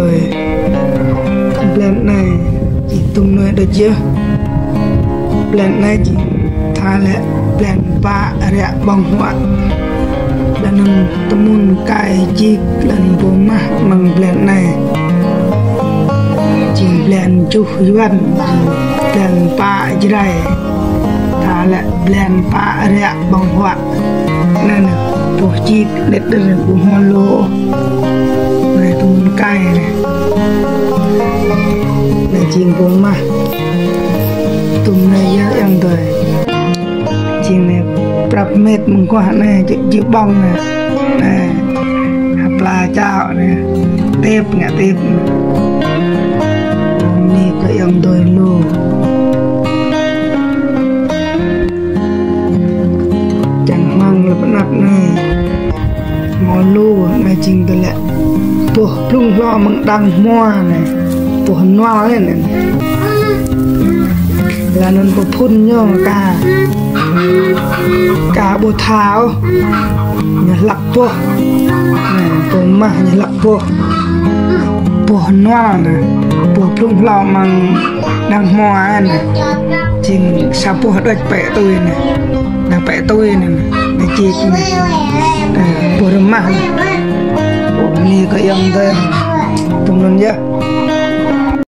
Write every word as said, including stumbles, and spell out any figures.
Ơi, blan anai či tŭm nui đôč yơh. Blan anai či tha lĕ blan pă ră ƀơ̆ng huă. Blan anŭn tơmun kai jik blan pô mah mơ̆ng blan anai. Či blan juh Yuan, či blan pă Jrai. Tha lĕ blan pă ră ƀơ̆ng huă. Anai nă, boh jik đet đet nă, ƀu hmâo lu. Anai tơmun kai nă. Anai jing pô mah. Tŭm anai yơh ayŏng adơi. Jing anai prăp met mơguah anai, či, či ƀơ̆ng nă. Anai, hơpla čao anai. Tep ngă tep. Anai kơ ayŏng adơi lu. Čang hmăng lăp anăp anai. Hmâo lu anai jing tơlĕ. Boh blung hlô mơ̆ng đang hmua anai. Boh nual anai. Laih anŭn pơphun ñu ka. Ka ƀu tha ôh. Ñu hlăk boh. Anai, pô mah ñu hlăk boh. Boh nual anai. Boh blung hlô mơ̆ng đang hmua anai. Jing sa boh đôč pĕ tui anai. Anai pĕ tui anai. Anai jik anai. Anai, boh rơmah anai. Ơ, anai kơ ayŏng adơi. Tŭm anŭn yơh.